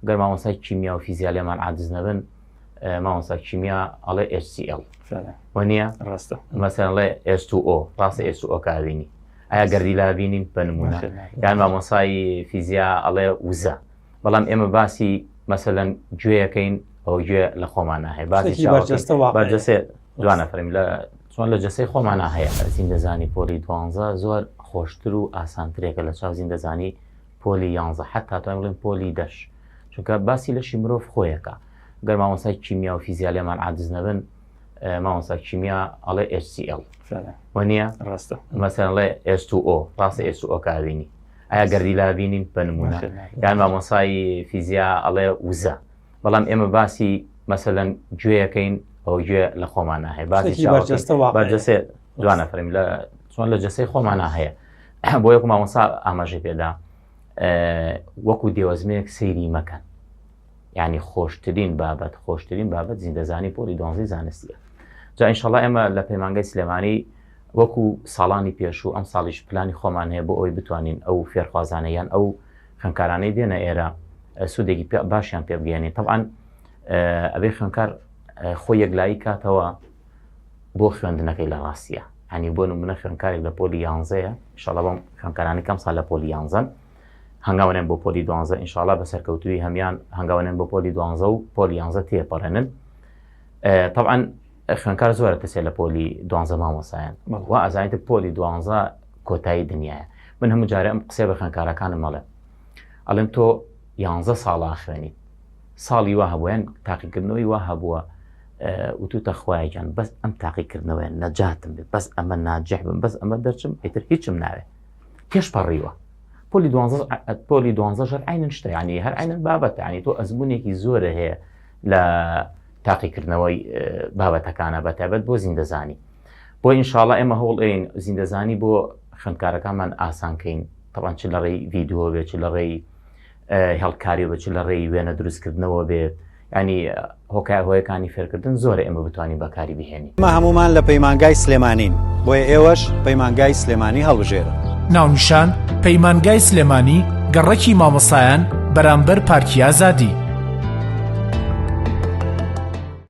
گەر مامۆستای کیمیا و فیزیا لێمان عاجز نەبن مامۆستا کیمیا ئەڵێ HCl وە نییە ڕاستە مەسەن ئەڵێ S2O ڕاستە S2O کاوینی ئایا گەردیلا بینین بە نمونە یان مامۆسای فیزیا ئەڵێ وزە بەڵام ئێمە باسی مەسەلەن گوێیەکەین ئەو گوێ لە خۆمانە هەیە باسی بەرجەستە دوانە فەرم لە چۆن لە جەسەی خۆمانە هەیە زیندەزانی پۆلی دوانزە زۆر خۆشتر و ئاسانترێکە لە چاو زیندەزانی پۆلی یانزە حتا توانین بڵێن پۆلی دەش چونکە باسی لەشی مرۆڤ خۆیەکە گەر مامۆستای کیمیا و فیزیا لێمان عاجز نەبن مامۆستا کیمیا ئەڵێ HCl وە نییە ڕاستە مەسەن ئەڵێ S2O ڕاستە S2O کاوینی ئایا گەردیلا بینین بە نمونە یان مامۆسای فیزیا ئەڵێ وزە بەڵام ئێمە باسی مەسەلەن گوێیەکەین ئەو گوێ لە خۆمانە هەیە باسی بەرجەستە دوانە فەرم لە چۆن لە جەسەی خۆمانە هەیە بۆ یەکو مامۆسا ئاماژەی پێدا وەکو دێوەزمەیەک سەیری مەکەن یعنی خۆشترین بابەت خۆشترین بابەت زیندەزانی پۆلی دوانزەی زانستیە جا ئینشەڵا ئێمە لە پەیمانگای سلێمانی وەکو ساڵانی پێشوو ئەم ساڵیش پلانی خۆمان هەیە بۆ ئەوی بتوانین ئەو فێرخوازانە یان ئەو خوێندکارانەی دێنە ئێرە سوودێکی باشیان پێ بگەێنین طبعاان ئەبێ خوێندکار خۆی یەکلایی کاتەوە بۆ خوێندنەکەی لە ڕاستیە هەنی بۆ نمونە خوێندکارێک لە پۆلی یانزەیە ئینشاڵا بەم خوێندکارانی کەم سال لە پۆلی یانزەن هەنگاونێن بۆ پۆلی دوانزە ئینشاڵا بە سەرکەوتووی هەمان هەنگاونێن بۆ پۆلی دوانزە و پۆلی یانزە تێپەڕێنن طبعا خوێنکار زۆرە تەسێ لە پۆلی دوانزە مامۆسایان وا ئەزانیت پۆلی دوانزە کۆتایی دنیاە من هەموو جارێ ئەم قسەی بە خوێنکارەکانم ئەڵێم ئەڵێم تۆ یانزە ساڵا خوێنیت ساڵی وا هەبوو یان تاقیکردنەوەی وا هەبووە وتوتە خوایە گیان بەس ئەم تاقیکردنەوەیە نەجاتم بێ بەس ئەمە ناجح بم بەس ئەمە دەرچم ئیتر هیچم ناوێ پێش پەڕیوە پۆلی دوانزە پۆلی دوانزە ژەر عینن شتە ینی هەر عینن بابەت ینی تۆ ئەزمونێکی زۆرە هەیە لە تاقیکردنەوەی بابەتەکانە بە تایبەت بۆ زیندەزانی بۆ ئینشاڵا ئێمە هەوڵ ئەین زیندەزانی بۆ خوێندکارەکانمان ئاسانکەین تەوان چ لە ڕێی ڤیددیو بێت چ لە ڕێی هێڵکاری بێت چ لە ڕێی وێنە دروستکردنەوە بێت ینی هۆکار هۆیەکانی فێرکردن زۆرە ئێمە بتوانین بەکاری بهێنین. ئێمە هەموومان لە پەیمانگای سلێمانین بۆیە ئێوەش پەیمانگای سلێمانی هەڵبژێرن. ناونیشان، پەیمانگای سلێمانی، گەڕەکی مامۆستایان، بەرامبەر پارکی ئازادی.